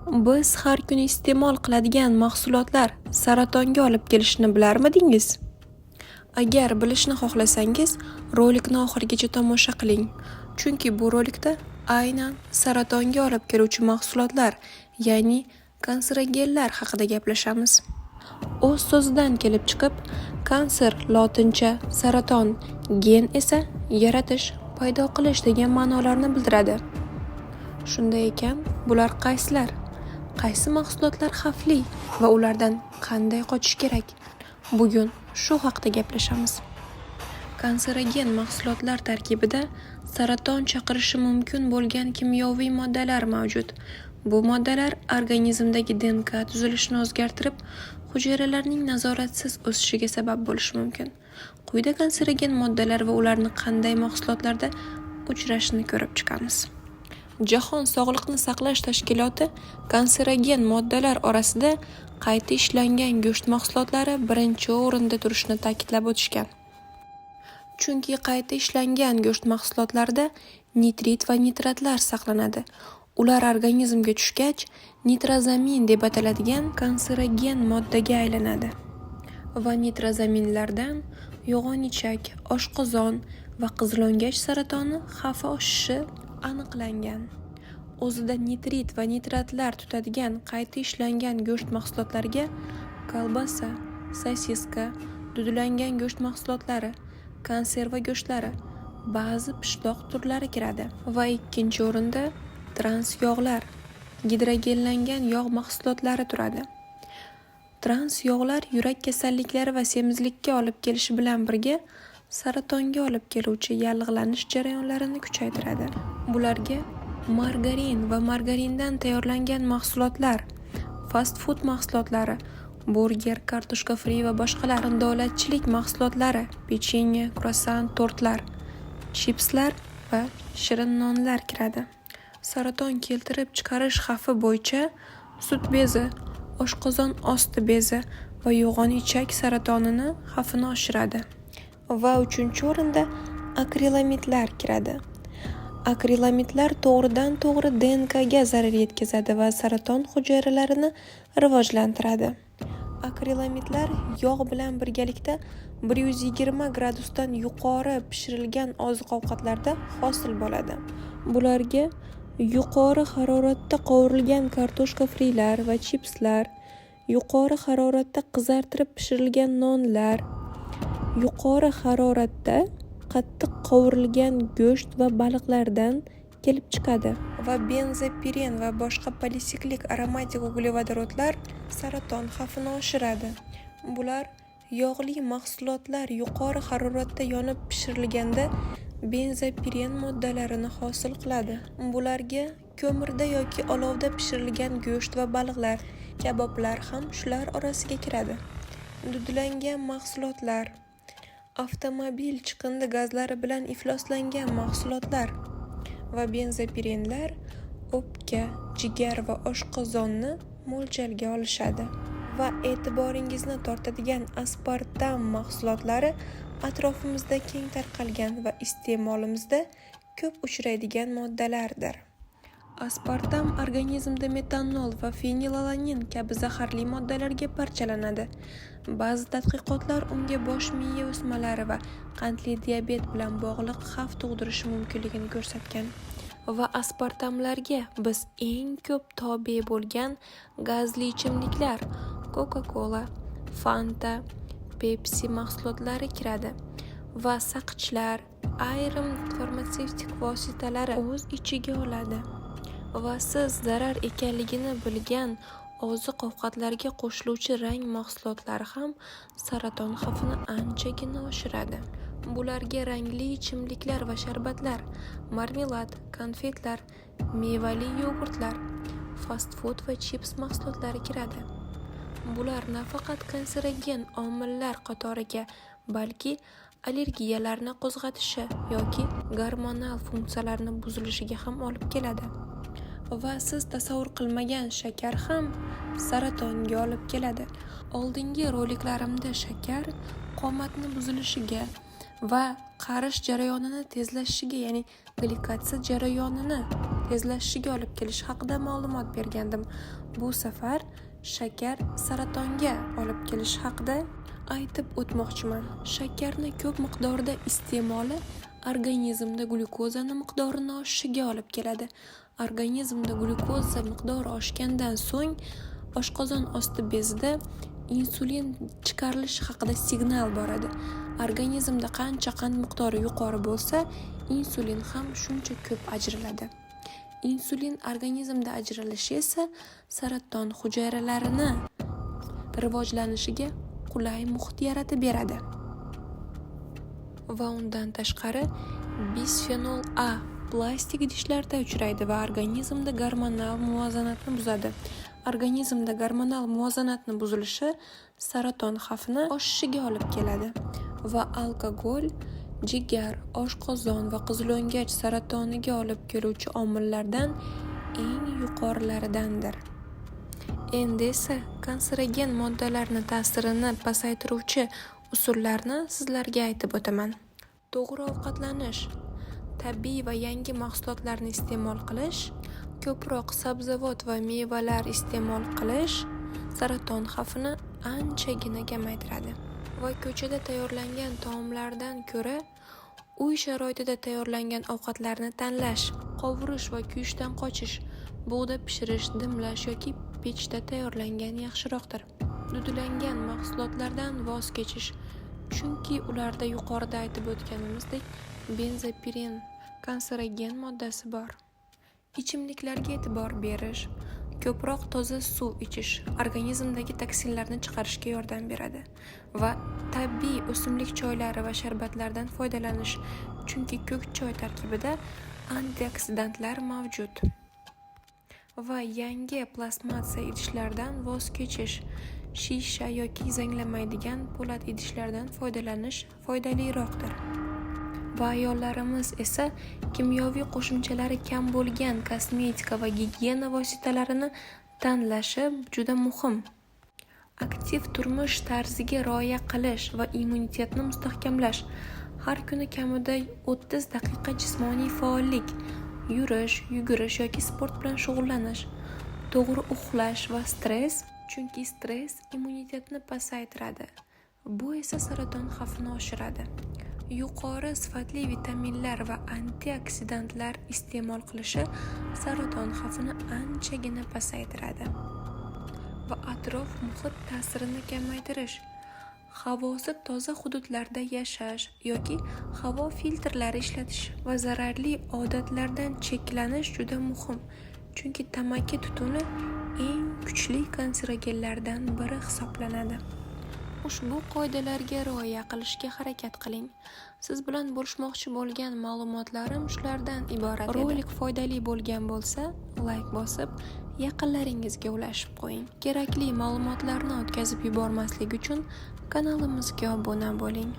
Biz har kuni iste'mol qiladigan mahsulotlar saratonga olib kelishini bilarmidingiz? Agar bilishni xohlasangiz, rolikni oxirigacha tomosha qiling. Chunki bu rolikda aynan saratonga olib keluvchi mahsulotlar, ya'ni kanserogenlar haqida gaplashamiz. O'z so'zidan kelib chiqib, kanser lotincha saraton, gen esa yaratish, paydo qilish degan ma'nolarni bildiradi. Shunday ekan, bular qaysilar? Qaysi mahsulotlar xavfli va ulardan qanday qochish kerak? Bugun shu haqda gaplashamiz. Kanserogen mahsulotlar tarkibida saraton chaqirishi mumkin bo'lgan kimyoviy moddalar mavjud. Bu moddalar organizmdagi DNK tuzilishini o'zgartirib, hujayralarning nazoratsiz o'sishiga sabab bo'lishi mumkin. Quyida kanserogen moddalar va ularni qanday mahsulotlarda uchrashini ko'rib chiqamiz. Jahon sog'liqni saqlash tashkiloti kanserogen moddalar orasida qayta ishlangan go'sht mahsulotlari birinchi o'rinda turishini ta'kidlab o'tishgan. Chunki qayta ishlangan go'sht mahsulotlarida nitrit va nitratlar saqlanadi. Ular organizmga tushgach, nitrozamin deb ataladigan kanserogen moddaga aylanadi. Va nitrozaminlardan yo'g'on ichak, oshqozon va qizilo'ngach saratoni xavfi oshishi aniqlangan. O'zida nitrit va nitratlar tutadigan qayta ishlangan go'sht mahsulotlariga kolbasa, sosiska, dudlangan go'sht mahsulotlari, konserva go'shtlari, ba'zi pishloq turlari kiradi. Va ikkinchi o'rinda trans yog'lar, gidrogenlangan yog' mahsulotlari turadi. Trans yog'lar yurak kasalliklari va semizlikka olib kelishi bilan birga saratonga olib keluvchi yallig'lanish jarayonlarini kuchaytiradi. Bularga margarin va margarindan tayyorlangan mahsulotlar, fast food mahsulotlari, burger, kartoshka fri va boshqalar, qandolatchilik mahsulotlari, pechenye, kruassan, tortlar, chipslar va shirin nonlar kiradi. Saraton keltirib chiqarish xavfi bo'yicha sut bezi, oshqozon osti bezi va yo'g'on ichak saratonini xavfini oshiradi. Va uchinchi o'rinda akrilamidlar kiradi. Akrilamidlar to'g'ridan-to'g'ri DNKga zarar yetkazadi va saraton hujayralarini rivojlantiradi. Akrilamidlar yog' bilan birgalikda 120 gradusdan yuqori pishirilgan oziq-ovqatlarda hosil bo'ladi. Bularga yuqori haroratda qovurilgan kartoshka frilar va chipslar, yuqori haroratda qizartirib pishirilgan nonlar, yuqori haroratda qattiq qovurilgan go'sht va baliqlardan kelib chiqadi. Va benzopiren va boshqa polisiklik aromatik uglevodorodlar saraton xavfini oshiradi. Bular yog'li mahsulotlar yuqori haroratda yonib pishirilganda benzopiren moddalarini hosil qiladi. Bularga ko'mirda yoki olovda pishirilgan go'sht va baliqlar, kaboblar ham shular orasiga kiradi. Dudlangan mahsulotlar, avtomobil chiqindi gazlari bilan ifloslangan mahsulotlar va benzopirenlar o'pka, jigar va oshqozonni mo'ljalga olishadi. Va e'tiboringizni tortadigan aspartam mahsulotlari atrofimizda keng tarqalgan va iste'molimizda ko'p uchraydigan moddalardir. Aspartam organizmda metanol va fenilalanin kabi zaharli moddalarga parchalanadi. Ba'zi tadqiqotlar unga bosh miya o'smalari va qandli diabet bilan bog'liq xavf tug'dirishi mumkinligini ko'rsatgan. Va aspartamlarga biz eng ko'p tobe bo'lgan gazli ichimliklar Coca-Cola, Fanta, Pepsi mahsulotlari kiradi va saqichlar, ayrim farmatsevtik vositalari o'z ichiga oladi. Va siz zarar ekanligini bilgan oziq-ovqatlarga qo'shiluvchi rang mahsulotlari ham saraton xavfini anchagina oshiradi. Bularga rangli ichimliklar va sharbatlar, marmelad, konfetlar, mevali yogurtlar, fast food va chips mahsulotlari kiradi. Bular nafaqat kanserogen omillar qatoriga, balki allergiyalarni qo'zg'atishi yoki gormonal funksiyalarni buzilishiga ham olib keladi. Va siz tasavvur qilmagan shakar ham saratonga olib keladi. Oldingi roliklarimda shakar qomatni buzilishiga va qarish jarayonini tezlashishiga, ya'ni glikatsiya jarayonini tezlashishiga olib kelishi haqida ma'lumot bergandim. Bu safar shakar saratonga olib kelishi haqida aytib o'tmoqchiman. Shakarni ko'p miqdorda iste'moli organizmda glyukozani miqdorini oshishiga olib keladi. Organizmda glyukoza miqdori oshgandan so'ng oshqozon osti bezida insulin chiqarilishi haqida signal boradi. Organizmda qancha qand miqdori yuqori bo'lsa, insulin ham shuncha ko'p ajraladi. Insulin organizmda ajralishi esa saraton hujayralarini rivojlanishiga qulay muhit yaratib beradi. Va undan tashqari bisfenol A plastik idishlarda uchraydi va organizmda gormonal muvozanatni buzadi. Organizmda gormonal muvozanatni buzilishi saraton xavfini oshishiga olib keladi. Va alkogol jigar, oshqozon va qizilo'ngach saratoniga olib keluvchi omillardan eng yuqorilaridandir. Endi esa kanserogen moddalarni ta'sirini pasaytiruvchi usullarni sizlarga aytib o'taman. To'g'ri ovqatlanish, tabiiy va yangi mahsulotlarni iste'mol qilish, ko'proq sabzavot va mevalar iste'mol qilish saraton xavfini anchagina kamaytiradi. Va ko'chada tayyorlangan taomlardan ko'ra uy sharoitida tayyorlangan ovqatlarni tanlash, qovurish va kuyishdan qochish, bug'da pishirish, dimlash yoki pechda tayyorlangan yaxshiroqdir. Dudlangan mahsulotlardan voz kechish, chunki ularda yuqorida aytib o'tganimizdek benzopiren kanserogen moddasi bor. Ichimliklarga e'tibor berish, ko'proq toza suv ichish organizmdagi toksinlarni chiqarishga yordam beradi va tabiiy o'simlik choylari va sharbatlardan foydalanish, chunki ko'k choy tarkibida antioksidantlar mavjud. Va yangi plastmassa idishlardan voz kechish, shisha yoki zanglamaydigan po'lat idishlardan foydalanish foydaliroqdir. Va ayollarimiz esa kimyoviy qo'shimchalari kam bo'lgan kosmetika va gigiyena vositalarini tanlashi juda muhim. Aktiv turmush tarziga rioya qilish va immunitetni mustahkamlash, har kuni kamida 30 daqiqa jismoniy faollik, yurish, yugurish yoki sport bilan shug'ullanish, to'g'ri uxlash va stress, chunki stress immunitetni pasaytiradi. Bu esa saraton xavfini oshiradi. Yuqori sifatli vitaminlar va antioksidantlar iste'mol qilishi saraton xavfini anchagina pasaytiradi. Va atrof muhit ta'sirini kamaytirish, havosi toza hududlarda yashash yoki havo filtrlari ishlatish va zararli odatlardan cheklanish juda muhim, chunki tamaki tutuni eng kuchli kanserogenlardan biri hisoblanadi. Ushbu qoidalarga rioya qilishga harakat qiling. Siz bilan bo'lishmoqchi bo'lgan ma'lumotlarim shulardan iborat edi. Rolik foydali bo'lgan bo'lsa, like bosib, yaqinlaringizga ulashib qo'ying. Kerakli ma'lumotlarni o'tkazib yubormaslik uchun kanalimizga obuna bo'ling.